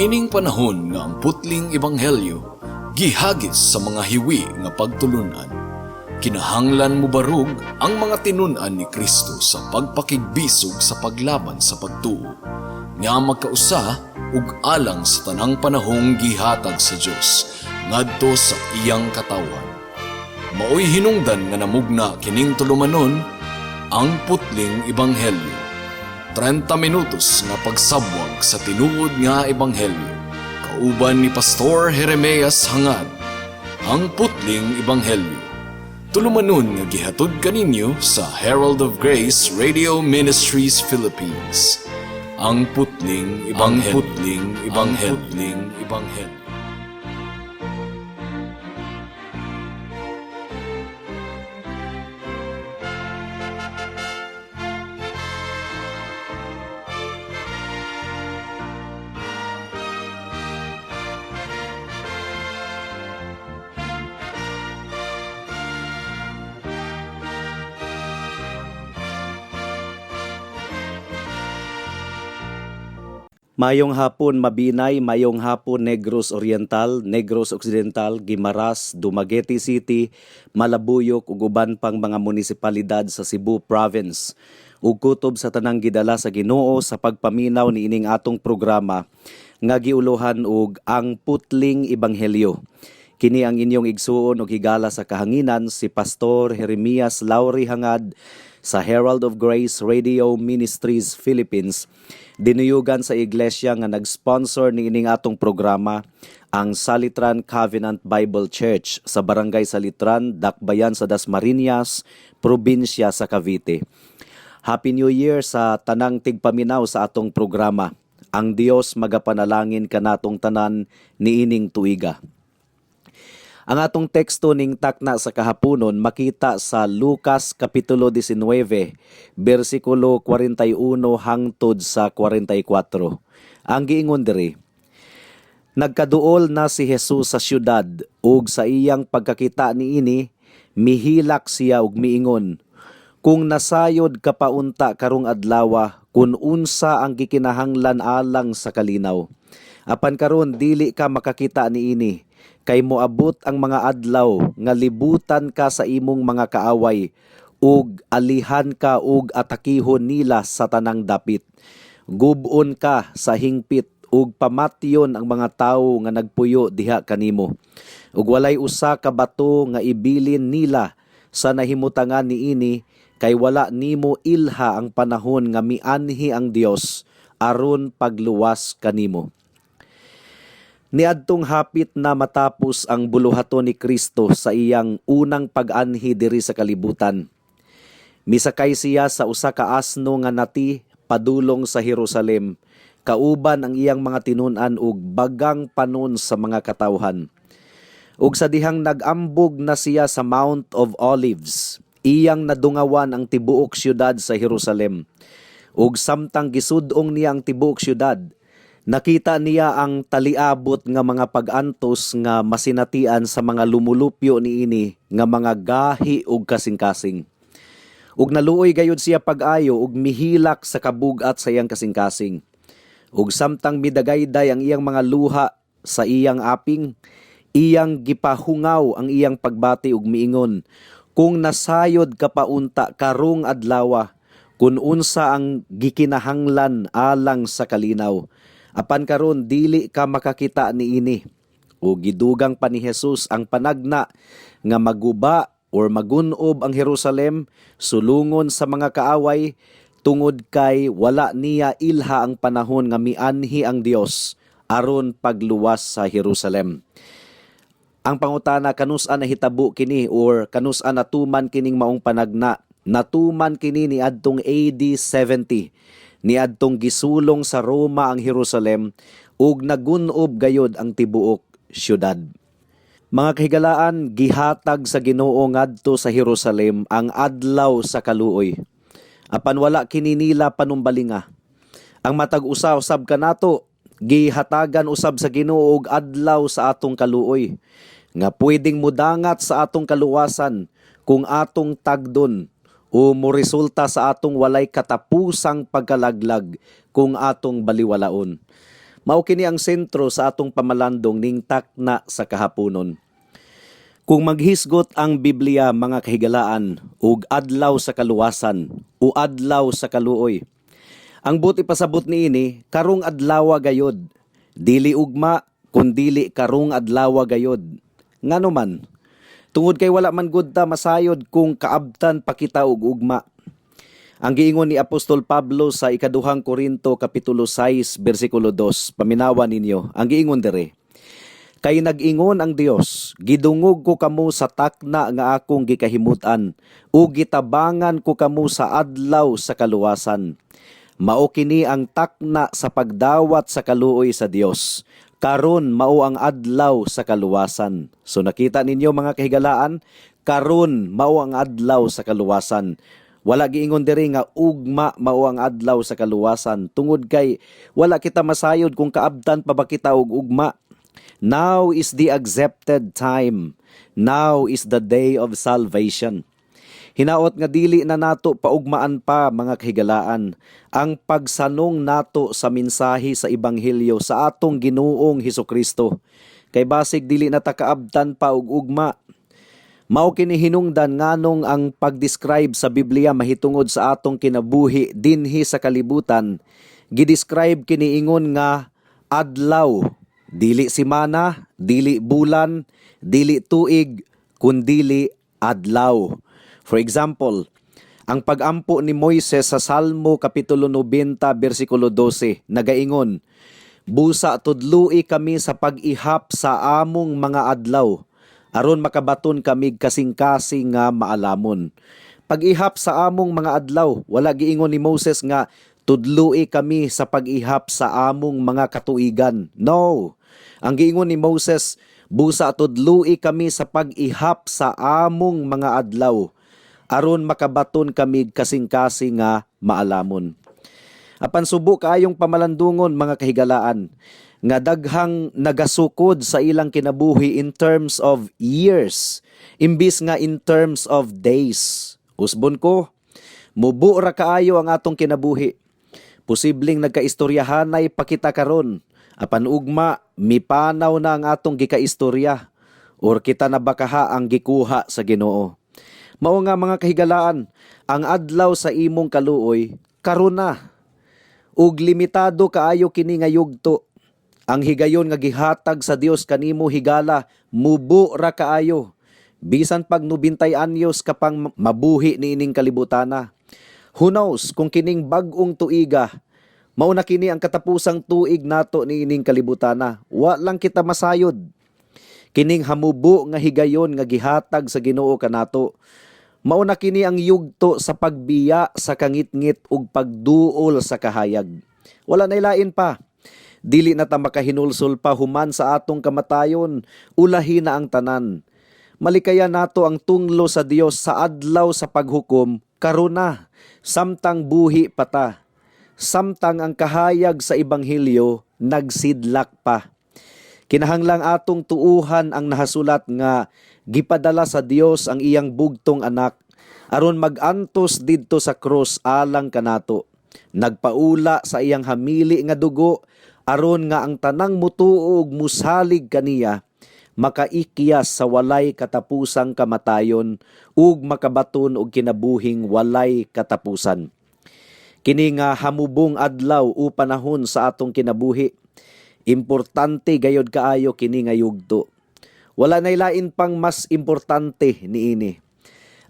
Niining panahon nga ang putling ebanghelyo gihagis sa mga hiwi nga pagtulunan, kinahanglan mobarog ang mga tinun-an ni Kristo sa pagpakigbisog sa paglaban sa pagtuo nga magkausa ug alang sa tanang panahong gihatag sa Dios ngadto sa iyang katawhan. Maoy hinungdan nga namugna kining tulumanon, Ang Putling Ebanghelyo. 30 minutos nga pagsabwag sa tinuod nga ebanghelyo. Kauban ni Pastor Jeremias Hangad. Ang Putling Ebanghelyo. Tulumanon nga gihatod kaninyo sa Herald of Grace Radio Ministries Philippines. Ang Putling Ebanghelyo. Ang Putling Ebanghelyo. Putling Ebanghelyo. Mayong hapon, Mabinay, mayong hapon, Negros Oriental, Negros Occidental, Guimaras, Dumaguete City, Malabuyok ug uban pang mga munisipalidad sa Cebu Province. Ug kutob sa tanang gidala sa Ginoo sa pagpaminaw niining atong programa nga giuluhan og Ang Putling Ebanghelyo. Kini ang inyong igsuon og higala sa kahanginan, si Pastor Jeremias Lauri Hangad sa Herald of Grace Radio Ministries Philippines. Dinuyugan sa iglesia nga nag-sponsor niining atong programa, ang Salitran Covenant Bible Church sa Barangay Salitran, Dakbayan sa Dasmariñas, probinsya sa Cavite. Happy New Year sa tanang tigpaminaw sa atong programa. Ang Dios magapanalangin kanatong tanan niining tuiga. Ang atong teksto ning takna sa kahaponon makita sa Lucas Kapitulo 19, bersikulo 41 hangtod sa 44. Ang giingon diri, nagkaduol na si Jesus sa syudad ug sa iyang pagkakita niini, mihilak siya ug miingon, "Kung nasayod ka pa unta karong adlawa kun unsa ang gikinahanglan alang sa kalinaw. Apan karon dili ka makakita niini, kay moabot ang mga adlaw nga libutan ka sa imong mga kaaway ug alihan ka ug atakihon nila sa tanang dapit. Gubon ka sa hingpit ug pamatyon ang mga tawo nga nagpuyo diha kanimo. Ug walay usa ka bato nga ibilin nila sa nahimutangan niini, kay wala nimo ilha ang panahon nga mianhi ang Dios aron pagluwas kanimo." Niadtong hapit na matapos ang buluhaton ni Kristo sa iyang unang pag-anhi diri sa kalibutan. Misakay siya sa usa ka asno nga nati padulong sa Jerusalem, kauban ang iyang mga tinun-an ug bagang panon sa mga katawhan. Ug sa dihang nag-ambog na siya sa Mount of Olives, iyang nadungawan ang tibuok syudad sa Jerusalem. Ug samtang gisud-ong niya ang tibuok syudad, nakita niya ang taliabot nga mga pag-antos nga masinatian sa mga lumulupyo niini nga mga gahi ug kasing-kasing. Ug naluoy gayud siya pag-ayo ug mihilak sa kabugat sa iyang kasing-kasing. Ug samtang midagayday ang iyang mga luha sa iyang aping, iyang gipahungaw ang iyang pagbati ug miingon, "Kung nasayod ka pa unta karong adlawa kun unsa ang gikinahanglan alang sa kalinaw. Apan karon dili ka makakita niini." O gidugang pa ni Jesus ang panagna nga maguba or magunob ang Jerusalem sulungon sa mga kaaway tungod kay wala niya ilha ang panahon nga mianhi ang Dios aron pagluwas sa Jerusalem. Ang pangutana, kanus-a nahitabo kini or kanus-a natuman kining maong panagna? Natuman kini niadtong AD 70, niadtong gisulong sa Roma ang Jerusalem ug nagunob gayod ang tibuok syudad. Mga kahigalaan, gihatag sa Ginoo ngadto sa Jerusalem ang adlaw sa kaluoy. Apan wala kini nila panumbalinga. Ang matag usa usab kanato gihatagan usab sa Ginoo og adlaw sa atong kaluoy nga pwedeng mudangat sa atong kaluwasan kung atong tagdon o moresulta sa atong walay katapusang pagkalaglag kung atong baliwalaon. Mao kini ang sentro sa atong pamalandong ning takna sa kahaponon. Kung maghisgot ang Biblia, mga kahigalaan, ug adlaw sa kaluwasan o adlaw sa kaluoy, ang buot ipasabot niini, karong adlawa gayod. Dili ugma, kundili karong adlawa gayod. Ngano man? Tungod kay wala man gud ta masayod kung kaabtan pa kita og ugma. Ang giingon ni Apostol Pablo sa Ikaduhang Korinto kapitulo 6 bersikulo 2, paminawa ninyo. Ang giingon diri, "Kay nag-ingon ang Dios, gidungog ko kamo sa takna nga akong gikahimut-an, ug gitabangan ko kamo sa adlaw sa kaluwasan." Mao kini ang takna sa pagdawat sa kaluoy sa Dios. Karon mao ang adlaw sa kaluwasan. So nakita ninyo, mga kahigalaan, karon mao ang adlaw sa kaluwasan. Wala giingon diri nga ugma mao ang adlaw sa kaluwasan tungod kay wala kita masayod kung kaabtan pa ba kita og ugma. Now is the accepted time. Now is the day of salvation. Hinaot nga dili na nato paugmaan pa, mga kahigalaan, ang pagsanong nato sa mensahe sa ebanghelyo sa atong Ginoong Hesukristo. Kay basig dili na ta kaabtan pa og ugma. Mao kini hinungdan nganong ang pag-describe sa Biblia mahitungod sa atong kinabuhi dinhi sa kalibutan, gi-describe kini ingon nga adlaw, dili semana, dili bulan, dili tuig, kundili adlaw. For example, ang pagampo ni Moises sa Salmo kapitulo 90 bersikulo 12 nagaingon, "Busa tudloi kami sa pag-ihap sa among mga adlaw, aron makabaton kami kasing-kasing nga maalamon." Pag-ihap sa among mga adlaw, wala giingon ni Moses nga tudloi kami sa pag-ihap sa among mga katuigan. No. Ang giingon ni Moses, busa tudloi kami sa pag-ihap sa among mga adlaw, aron makabaton kami kasing-kasing nga maalamon. Apan subo kaayong pamalandungon, mga kahigalaan, nga daghang nagasukod sa ilang kinabuhi in terms of years imbis nga in terms of days. Usbon ko, mubo ra kaayo ang atong kinabuhi. Posibleng nagkaistoryahanay pa kita karon, apan ugma mipanaw na ang atong gikaistorya or kita na bakaha ang gikuha sa Ginoo. Mao nga, mga kahigalaan, ang adlaw sa imong kaluoy karon na. Ug limitado kaayo kini nga yugto. Ang higayon nga gihatag sa Dios kanimo, higala, mubo ra kaayo. Bisan pag 90 anyos ka pang mabuhi niining kalibutana. Who knows kung kining bag-ong tuiga mao na kini ang katapusang tuig nato niining kalibutana? Wa lang kita masayod. Kining hamubo nga higayon nga gihatag sa Ginoo kanato, mao na kini ang yugto sa pagbiya sa kangitngit ug pagduol sa kahayag. Wala na lain pa. Dili na ta makahinulsol pa human sa atong kamatayon, ulahi na ang tanan. Malikayan nato ang tunglo sa Dios sa adlaw sa paghukom karon na, samtang buhi pa ta. Samtang ang kahayag sa ebanghelyo nagsidlak pa. Kinahanglang atong tuuhan ang nahasulat nga gipadala sa Dios ang iyang bugtong anak aron magantos didto sa krus alang kanato. Nagpaula sa iyang hamili nga dugo aron nga ang tanang mutuo ug musalig kaniya makaikyas sa walay katapusang kamatayon ug makabaton og kinabuhing walay katapusan. Kini nga hamubong adlaw o panahon sa atong kinabuhi, importante gayod kaayo kini nga yugto. Wala nay lain pang mas importante niini.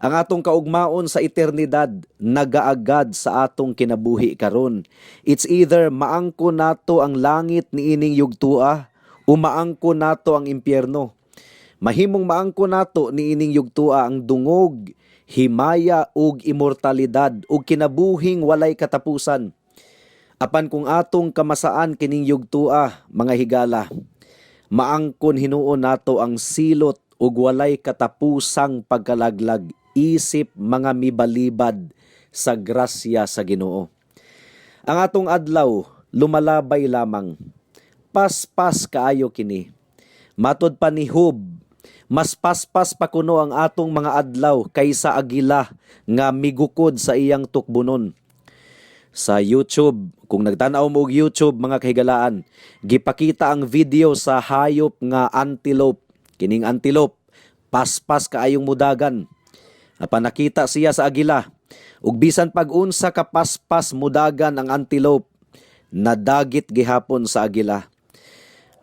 Ang atong kaugmaon sa eternidad nagaagad sa atong kinabuhi karon. It's either maangko nato ang langit niining yugtua o maangko nato ang impyerno. Mahimong maangko nato niining yugtua ang dungog, himaya ug imortalidad ug kinabuhing walay katapusan. Apan kung atong kamasaan kining yugtua, mga higala, maangkon hinuon nato ang silot ug walay katapusang pagkalaglag isip mga mibalibad sa grasya sa Ginoo. Ang atong adlaw lumalabay lamang. Paspas kaayo kini. Matod pa ni Job, mas paspas pa kuno ang atong mga adlaw kaysa agila nga migukod sa iyang tukbunon. Sa YouTube, kung nagtan-aw mo og YouTube, mga kahigalaan, gipakita ang video sa hayop nga antelope. Kining antelope, paspas kaayong mudagan. Apan nakita siya sa agila. Ug bisan pag-unsa ka paspas mudagan ang antelope, nadagit gihapon sa agila.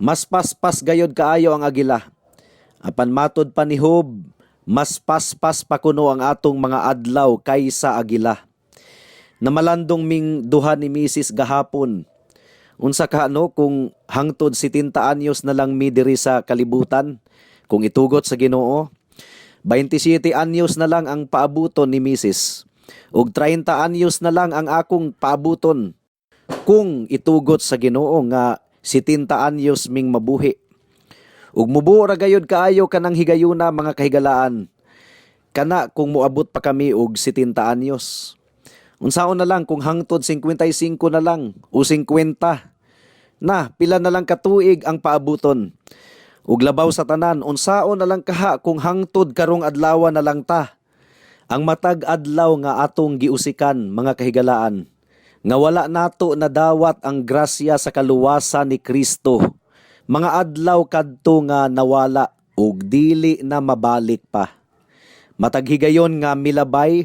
Mas paspas gayod kaayo ang agila. Apan matod pa ni Job, mas paspas pa kuno ang atong mga adlaw kaysa agila. Namalandong ming duha ni Mrs. gahapon. Unsa ka no kung hangtod 70 anyos na lang mi diri sa kalibutan, kung itugot sa Ginoo? 27 anyos na lang ang paabuton ni Mrs. Ug 30 anyos na lang ang akong paabuton kung itugot sa Ginoo nga 70 anyos ming mabuhi. Ug mubuo ra gayud kaayo kanang higayuna, mga kahigalaan. Kana kung moabot pa kami og 70 anyos. Unsaon na lang kung hangtod 55 na lang o 50? Na, pila na lang katuig ang paabuton. Ug labaw sa tanan, unsaon na lang kaha kung hangtod karong adlaw na lang ta? Ang matag adlaw nga atong giusikan, mga kahigalaan, nga wala nato nadawat ang grasya sa kaluwasan ni Kristo. Mga adlaw kadto nga nawala ug dili na mabalik pa. Matag higayon nga milabay,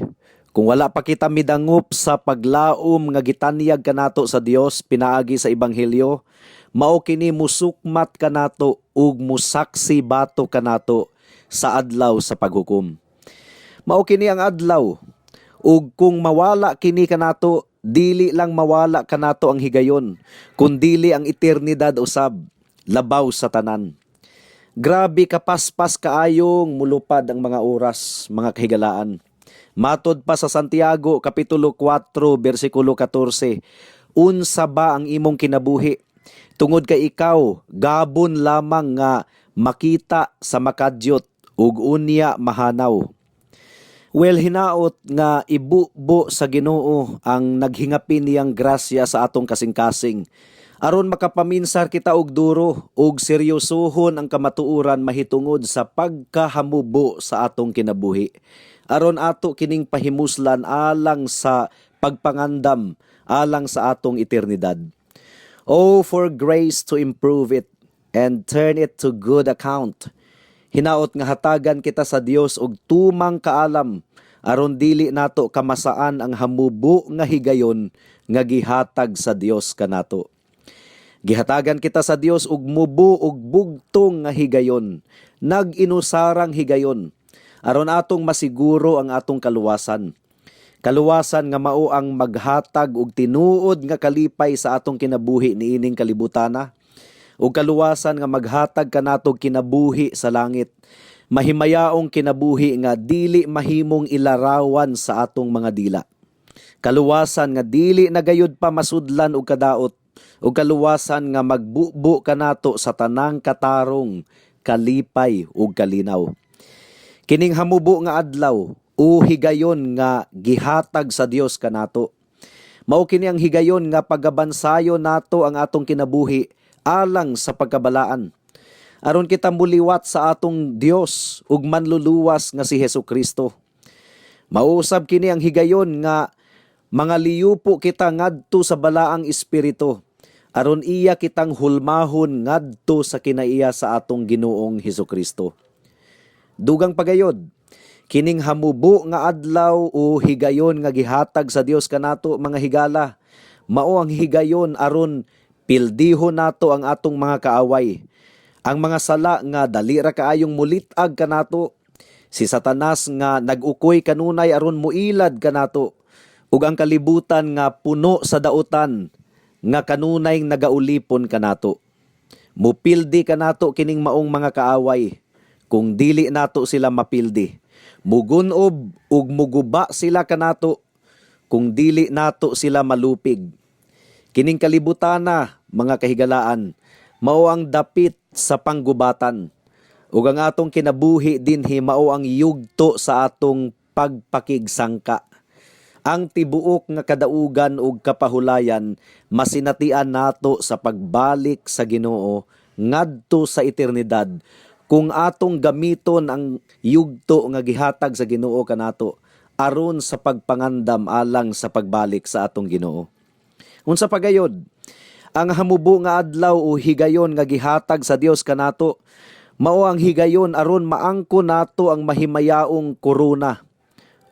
kung wala pa kita midangop sa paglaom nga gitanyag kanato sa Dios pinaagi sa ebanghelyo, mao kini musukmat kanato ug musaksi batok kanato sa adlaw sa paghukom. Mao kini ang adlaw, ug kung mawala kini kanato, dili lang mawala kanato ang higayon, kundili ang eternidad usab, labaw sa tanan. Grabe kapaspas kaayong mulupad ang mga oras, mga kahigalaan. Matod pa sa Santiago kapitulo 4 bersikulo 14, unsa ba ang imong kinabuhi? Tungod kay ikaw gabon lamang nga makita sa makadyot ug unya mahanaw. Well, hinaot nga ibubo sa Ginoo ang naghingapin niyang grasya sa atong kasing-kasing. Aron makapaminsar kita og duro ug seryosohon ang kamatuoran mahitungod sa pagkahamubo sa atong kinabuhi. Aron ato kining pahimuslan alang sa pagpangandam alang sa atong eternidad. Oh, for grace to improve it and turn it to good account. Hinaot nga hatagan kita sa Dios og tumang kaalam aron dili nato kamasaan ang hamubo nga higayon nga gihatag sa Dios kanato. Gihatagan kita sa Dios og mubo og bugtong nga higayon, nag-inusarang higayon, aron atong masiguro ang atong kaluwasan. Kaluwasan nga mao ang maghatag og tinuod nga kalipay sa atong kinabuhi niining kalibutana, ug kaluwasan nga maghatag kanatog kinabuhi sa langit. Mahimayaong kinabuhi nga dili mahimong ilarawan sa atong mga dila. Kaluwasan nga dili na gayud pa masudlan og kadaot, ug kaluwasan nga magbubo kanato sa tanang katarong, kalipay ug kalinaw. Kining hamubo nga adlaw o higayon nga gihatag sa Dios kanato. Mao kini ang higayon nga pagabansayon nato ang atong kinabuhi alang sa pagkabalaan. Aron kita muliwat sa atong Dios ug manluluwas nga si Hesus Kristo. Mausab kini ang higayon nga mga liyupo kita ngadto sa balaang espiritu aron iya kitang hulmahon ngadto sa kinaiya sa atong Ginoong Hesus Kristo. Dugang pagayod, kining hamubo nga adlaw o higayon nga gihatag sa Dios kanato, mga higala, mao ang higayon aron pildihon nato ang atong mga kaaway. Ang mga sala nga dali ra kaayong mulit-ag kanato, si Satanas nga nag-ukoy kanunay aron muilad kanato, ug ang kalibutan nga puno sa dautan nga kanunay nagaulipon kanato. Mupildi kanato kining maong mga kaaway kung dili nato sila mapildi. Mugunob ug muguba sila kanato kung dili nato sila malupig. Kining kalibutana, mga kahigalaan, mao ang dapit sa panggubatan. Ug ang atong kinabuhi dinhi mao ang yugto sa atong pagpakigsangka. Ang tibuok nga kadaugan ug kapahulayan masinatian nato sa pagbalik sa Ginoo ngadto sa eternidad kung atong gamiton ang yugto nga gihatag sa Ginoo kanato aron sa pagpangandam alang sa pagbalik sa atong Ginoo. Unsa pa gayod? Ang hamubo nga adlaw o higayon nga gihatag sa Dios kanato mao ang higayon aron maangko nato ang mahimayaong korona.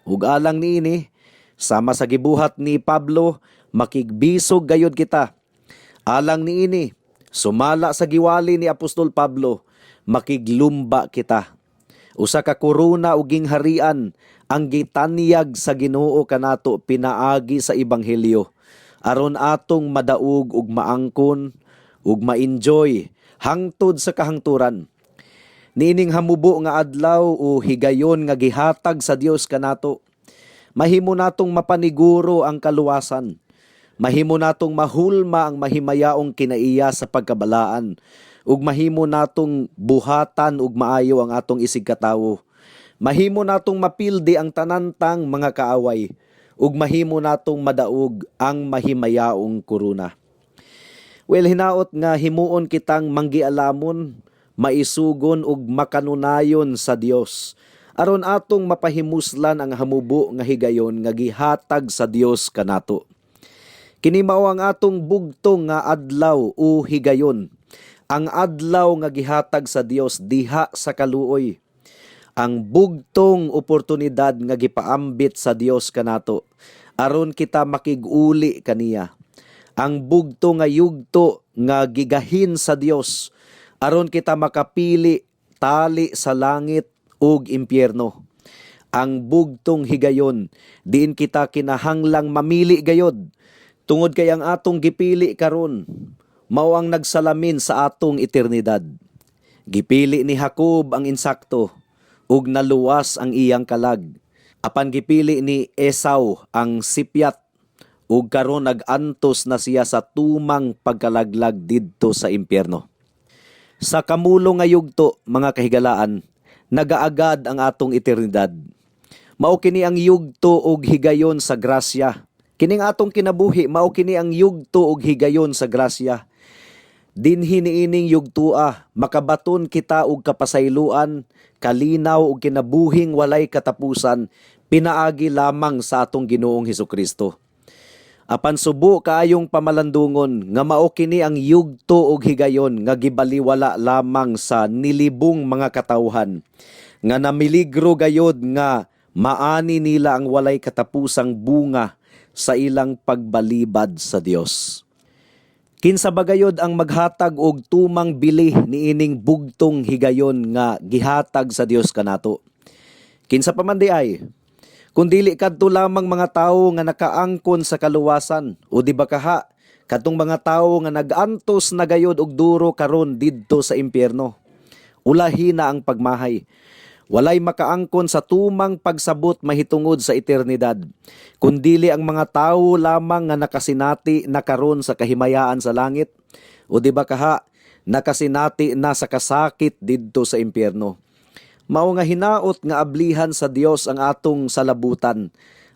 Ug alang niini, sama sa gibuhat ni Pablo, makigbisog gayod kita. Alang niini, sumala sa giwali ni Apostol Pablo, makiglumba kita. Usa ka korona ug gingharian ang gitanyag sa Ginoo kanato pinaagi sa ebanghelyo aron atong madaog ug maangkon ug ma-enjoy hangtod sa kahangturan. Niining hamubo nga adlaw o higayon nga gihatag sa Dios kanato, mahimo natong mapaniguro ang kaluwasan. Mahimo natong mahulma ang mahimayaong kinaiya sa pagkabalaan ug mahimo natong buhatan ug maayo ang atong isigkatawo. Mahimo natong mapildi ang tanantang mga kaaway ug mahimo natong madaog ang mahimayaong korona. Well, hinaot nga himuon kitang manggialamon, maisugon ug makanunayon sa Dios aron atong mapahimuslan ang hamubo nga higayon nga gihatag sa Dios kanato. Kini mao ang atong bugtong nga adlaw o higayon. Ang adlaw nga gihatag sa Dios diha sa kaluoy. Ang bugtong oportunidad nga gipaambit sa Dios kanato aron kita makig-uli kaniya. Ang bugto nga yugto nga gigahin sa Dios aron kita makapili tali sa langit ug impyerno. Ang bugtong higayon diin kita kinahanglang mamili gayod tungod kay ang atong gipili karon mao ang nagsalamin sa atong eternidad. Gipili ni Jacob ang insakto ug naluwas ang iyang kalag. Apan gipili ni Esau ang sipyat ug karon nag-antos na siya sa tumang pagkalaglag didto sa impyerno. Sa kamulo nga yugto, mga kahigalaan, nagaagad ang atong eternidad. Mao kini ang yugto og higayon sa grasya. Kining atong kinabuhi, mao kini ang yugto og higayon sa grasya. Dinhi niining yugtua, makabaton kita og kapasayloan, kalinaw ug kinabuhing walay katapusan, pinaagi lamang sa atong Ginoong Hesukristo. Apan subo kaayong pamalandungon nga mao kini ang yugto og higayon nga gibaliwala lamang sa nilibong mga katawhan nga namiligro gayod nga maani nila ang walay katapusang bunga sa ilang pagbalibad sa Dios. Kinsa ba gayod ang maghatag og tumang bili niining bugtong higayon nga gihatag sa Dios kanato? Kinsa pa man di ay? Kung dili kadto lamang mga tawo nga nakaangkon sa kaluwasan o di ba kaha kadtong mga tawo nga nag-antos na gayod og duro karon didto sa impyerno. Ulahi na ang pagmahay. Walay makaangkon sa tumang pagsabot mahitungod sa eternidad. Kundili ang mga tawo lamang nga nakasinati na karon sa kahimayaan sa langit o di ba kaha nakasinati na sa kasakit didto sa impyerno. Mao nga hinaot nga ablihan sa Dios ang atong salabutan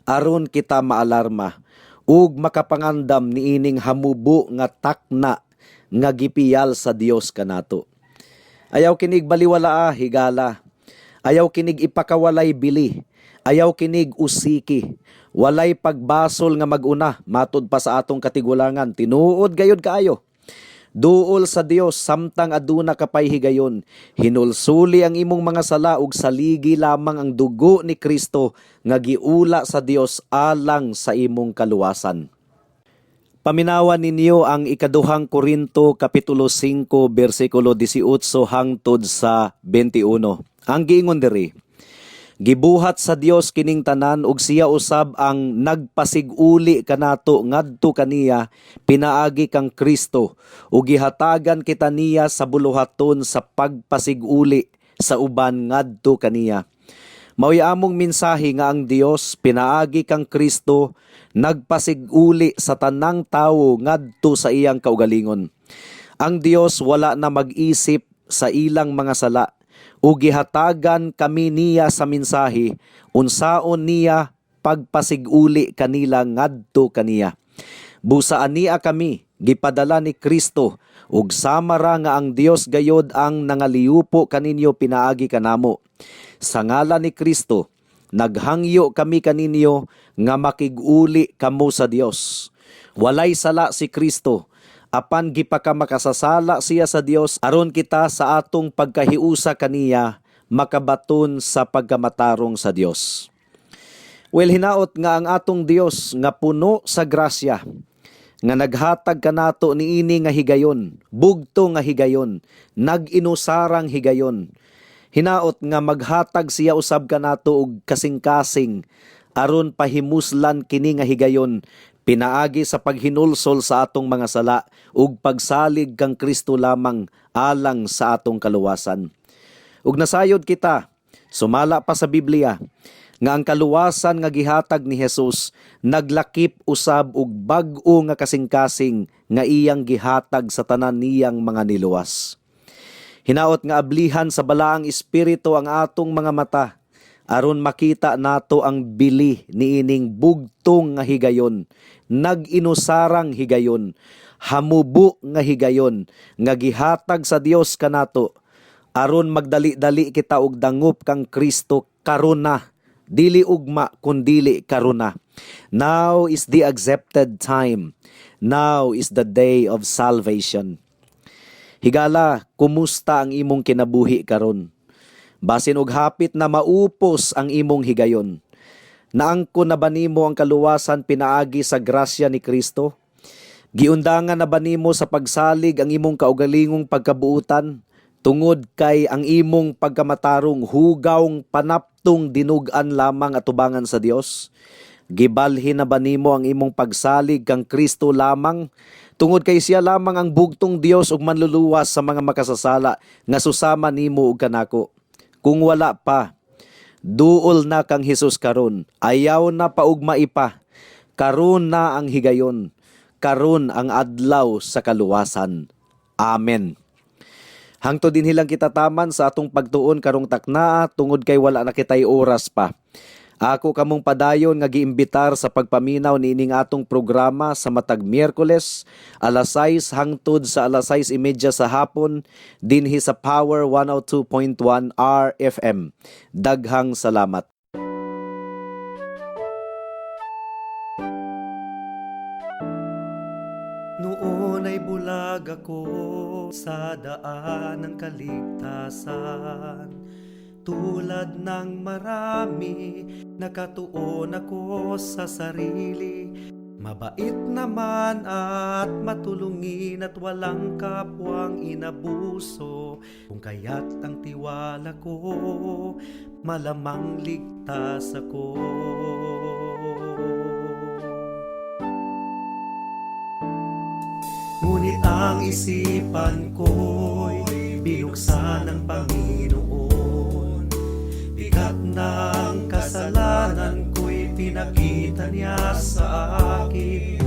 aron kita maalarma ug makapangandam niining hamubo nga takna nga gipiyal sa Dios kanato. Ayaw kinig baliwalaa, higala. Ayaw kinig ipakawalay bili. Ayaw kinig usiki. Walay pagbasol nga maguna matud pa sa atong katigulangan. Tinuod gayod kaayo. Duol sa Dios samtang aduna kapay higayon. Hinulsuli ang imong mga sala ug saligi lamang ang dugo ni Kristo nga giula sa Dios alang sa imong kaluwasan. Paminawan ninyo ang ikaduhang Korinto kapitulo 5 bersikulo 18 hangtod sa 21. Ang giingon diri, "Gibuhat sa Dios kining tanan ug siya usab ang nagpasiguli kanato ngadto kaniya pinaagi kang Kristo ug gihatagan kita niya sa buluhaton sa pagpasiguli sa uban ngadto kaniya." Mao'y among mensahe nga ang Dios pinaagi kang Kristo nagpasiguli sa tanang tawo ngadto sa iyang kaugalingon. Ang Dios wala na mag-isip sa ilang mga sala ug gihatagan kami niya sa mensahe unsaon niya pagpasiguli kanila ngadto kaniya. Busa ania kami gipadala ni Kristo ug sama ra nga ang Dios gayod ang nangaliupo kaninyo pinaagi kanamo. Sa ngalan ni Kristo naghangyo kami kaninyo nga makig-uli kamo sa Dios. Walay sala si Kristo, apan gipakamakasasala siya sa Dios aron kita sa atong pagkahiusa kaniya makabaton sa pagkamatarong sa Dios. Well, hinaot nga ang atong Dios nga puno sa grasya, nga naghatag kanato niini nga higayon, bugto nga higayon, nag-inusarang higayon. Hinaot nga maghatag siya usab kanato og kasing-kasing aron pahimuslan kini nga higayon pinaagi sa paghinulsol sa atong mga sala ug pagsalig kang Kristo lamang alang sa atong kaluwasan. Ug nasayod kita, sumala pa sa Biblia, nga ang kaluwasan nga gihatag ni Jesus naglakip usab og bag-o nga kasing-kasing nga iyang gihatag sa tanan niyang mga niluwas. Hinaot nga ablihan sa Balaang Espiritu ang atong mga mata aron makita nato ang bili niining bugtong nga higayon, nag-inusarang higayon, hamubo nga higayon nga gihatag sa Dios kanato aron magdali-dali kita og dangop kang Kristo karon na, dili ugma kundili karon na. Now is the accepted time. Now is the day of salvation. Higala, kumusta ang imong kinabuhi karon? Basin og hapit na maupos ang imong higayon. Naangko na ba nimo ang kaluwasan pinaagi sa grasya ni Kristo? Giundangan na ba nimo sa pagsalig ang imong kaugalingong pagkabuutan? Tungod kay ang imong pagkamatarong hugawng panaptong dinugan lamang atubangan sa Dios? Gibalhin na ba nimo ang imong pagsalig kang Kristo lamang? Tungod kay siya lamang ang bugtong Dios ug manluluwas sa mga makasasala nga susama nimo ug kanako. Kung wala pa, duol na kang Hesus karon. Ayaw na paugmai pa. Karon na ang higayon. Karon ang adlaw sa kaluwasan. Amen. Hangtod dinhi lang kita taman sa atong pagtuon karong taknaa tungod kay wala na kitay oras pa. Ako kamong padayon nga giimbitar sa pagpaminaw niining atong programa sa matag Miyerkules alas 6 hangtod sa alas 6:30 sa hapon dinhi sa Power 102.1 RFM. Daghang salamat. Noon ay bulag ako sa daan ng kaligtasan. Tulad ng marami, nakatuon ako sa sarili. Mabait naman at matulungin at walang kapwang inabuso. Kung kaya't ang tiwala ko, malamang ligtas ako. Ngunit ang isipan ko'y binuksan ng Panginoon. Bigat ng kasalanan ko'y pinakita niya sa akin.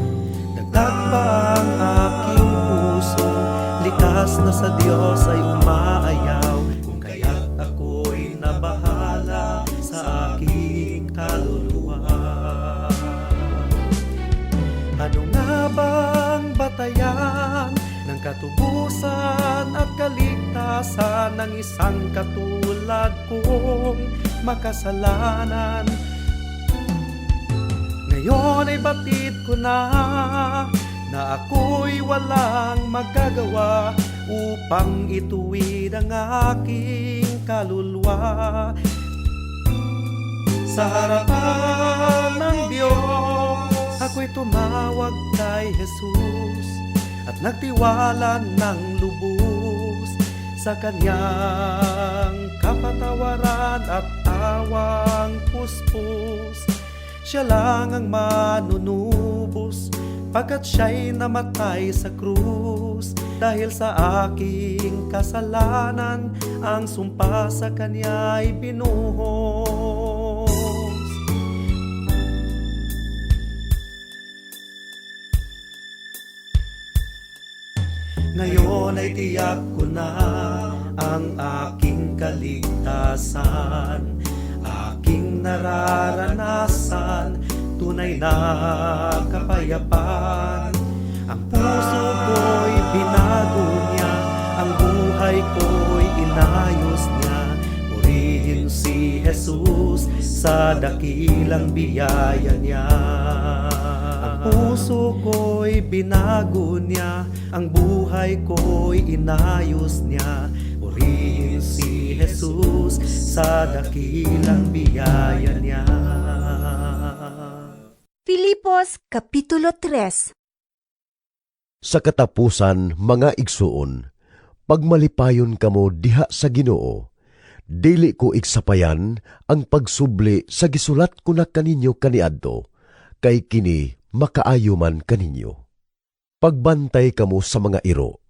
Dagdag pa ang aking puso, likas na sa Diyos ay umaayaw. Kung kaya't ako'y nabahala sa aking kaluluwa. Ano nga bang batayan ng katubusan at kaligtasan ng isang katulad kong makasalanan? Ngayon ay batid ko na na ako'y walang magagawa upang ituwid ang aking kaluluwa. Sa harapan ng Diyos, ako'y tumawag kay Jesus at nagtiwala ng lubos sa kanyang kapatawaran at awang puspos. Siya lang ang manunubos pagkat siya'y namatay sa krus. Dahil sa aking kasalanan, ang sumpa sa kanya'y binuhos. Ngayon ay tiyak ko na ang aking kaligtasan, aking nararanasan, tunay na kapayapaan. Ang puso ko'y binago niya, ang buhay ko'y inayos niya. Purihin si Jesus sa dakilang biyaya niya. Ang Ang puso ko'y binago niya, ang buhay ko'y inayos niya. Purihin si Jesus sa dakilang biyaya niya. Filipos Kapitulo 3. Sa katapusan, mga igsuon, pagmalipayon kamo diha sa Ginoo. Dili ko igsapayan ang pagsubli sa gisulat ko na kaninyo kaniadto, kay kini makaayo man kaninyo. Pagbantay kamo sa mga iro,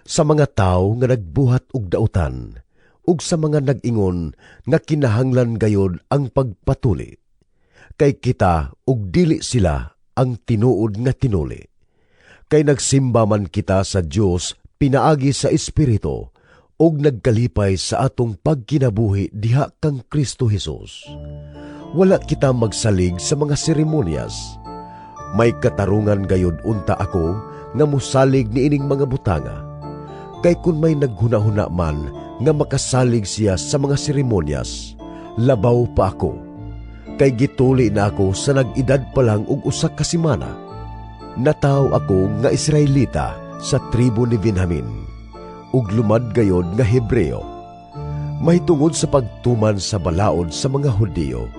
sa mga tawo nga nagbuhat og dautan, ug sa mga nag-ingon nga kinahanglan gayod ang pagpatuli. Kay kita ug dili sila ang tinuod nga tinuli. Kay nagsimba man kita sa Dios pinaagi sa Espiritu ug nagkalipay sa atong pagkinabuhi diha kang Kristo Hesus. Wala kita magsalig sa mga seremonyas. May katarungan gayod unta ako nga musalig niining mga butanga. Kay kun may naghunahuna man nga makasalig siya sa mga seremonyas, labaw pa ako. Kay gituli na ako sa nag-edad pa lang og 1 ka semana. Nataw ako nga Israelita sa tribo ni Benjamin, ug lumad gayod nga Hebreo. Mahitungod sa pagtuman sa balaod sa mga Hudiyo,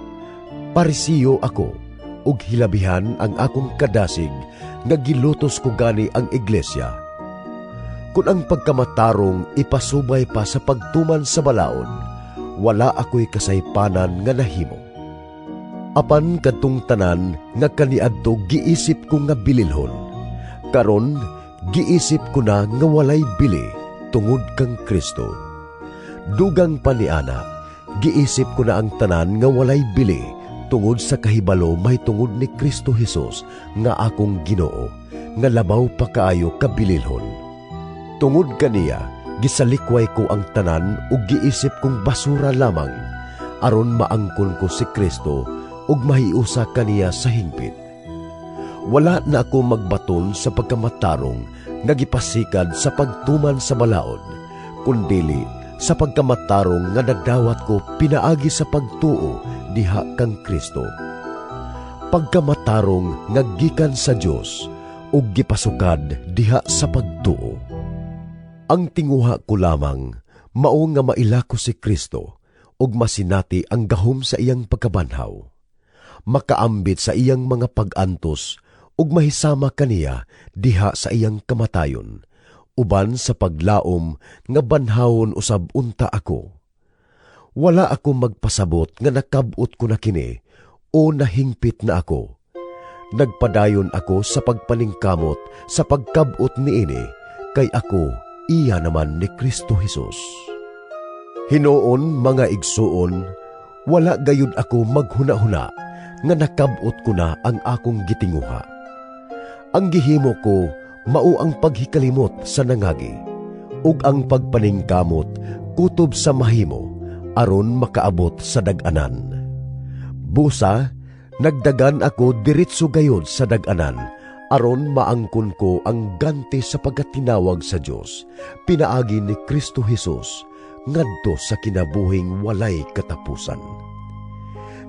Parisiyo ako, ug hilabihan ang akong kadasig nga gilutos ko gani ang iglesia. Kung ang pagkamatarong ipasubay pa sa pagtuman sa balaod, wala ako'y kasaypanan nga nahimo. Apan kadtong tanan nga kaniadto giisip ko nga bililhon, karon giisip ko na nga walay bili tungod kang Kristo. Dugang pa niana, giisip ko na ang tanan nga walay bili tungod sa kahibalo mahitungod ni Kristo Hesus nga akong Ginoo, nga labaw pa kaayo kabililhon. Tungod kaniya, gisalikway ko ang tanan ug giisip kong basura lamang aron maangkon ko si Kristo ug mahiusa kaniya sa hingpit. Wala na ako magbaton sa pagkamatarong nga gipasikad sa pagtuman sa balaod, kundili sa pagkamatarong nga nadawat ko pinaagi sa pagtuo diha kang Kristo. Pagkamatarong nga gikan sa Dios ug gipasukad diha sa pagtuo. Ang tinguha ko lamang mao nga maila ko si Kristo ug masinati ang gahom sa iyang pagkabanhaw. Makaambit sa iyang mga pag-antos ug mahisama kaniya diha sa iyang kamatayon, uban sa paglaom nga banhawon usab unta ako. Wala ako magpasabot nga nakab-ot ko na kini o nahingpit na ako. Nagpadayon ako sa pagpaningkamot sa pagkab-ot niini, kay ako iya naman ni Kristo Hesus. Hinuon, mga igsuon, wala gayud ako maghuna-huna nga nakab-ot ko na ang akong gitinguha. Ang gihimo ko mao ang paghikalimot sa nangagi ug ang pagpaningkamot kutob sa mahimo aron makaabot sa dag-anan. Busa, nagdagan ako diretso gayod sa dag-anan aron maangkon ko ang ganti sa pagkatinawag sa Dios pinaagi ni Kristo Hesus ngadto sa kinabuhing walay katapusan.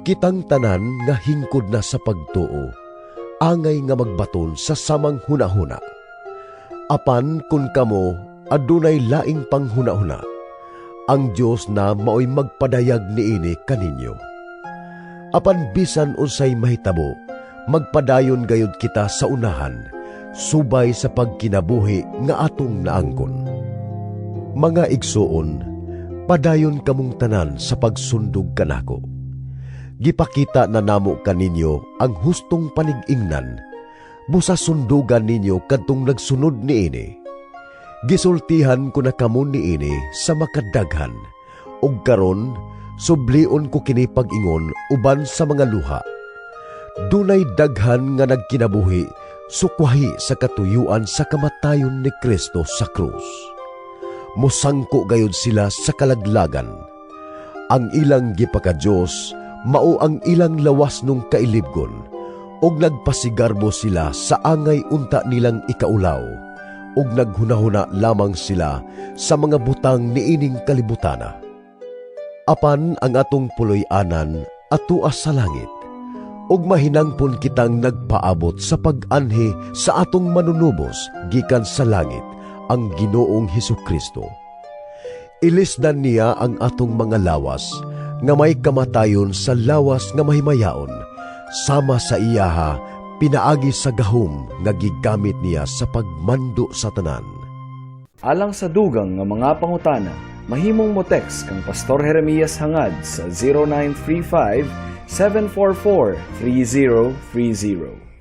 Kitang tanan nga hingkod na sa pagtuo, angay nga magbaton sa samang hunahuna. Apan kun kamo adunay laing panghunahuna, ang Dios na maoy magpadayag niini kaninyo. Apan bisan unsay mahitabo, magpadayon gayud kita sa unahan, subay sa pagkinabuhi nga atong naangkon. Mga igsuon, padayon kamong tanan sa pagsundog kanako. Gipakita na namo kaninyo ang hustong panig-ingnan, busa sundugan ninyo kadtong nagsunod niini. Gisultihan ko na kamo niini sa makadaghan, ug karon sublion ko kini pag-ingon uban sa mga luha. Dunay daghan nga nagkinabuhi sukwahi sa katuyuan sa kamatayon ni Kristo sa krus. Mosangko gayud sila sa kalaglagan. Ang ilang gipaka-Dios mao ang ilang lawas nung kailibgon, ug nagpasigarbo sila sa angay unta nilang ikaulaw, ug naghunahuna lamang sila sa mga butang niining kalibutana. Apan ang atong puloy-anan atua sa langit, Ug mahinangpon kitang nagpaabot sa pag-anhi sa atong Manunubos gikan sa langit, ang Ginoong Hesukristo. Ilisdan niya ang atong mga lawas nga may kamatayon sa lawas nga mahimayaon, sama sa iyaha pinaagi sa gahom nga gigamit niya sa pagmando sa tanan. Alang sa dugang nga mga pangutana, mahimong mo text kang Pastor Jeremias Hangad sa 0935 744 3030.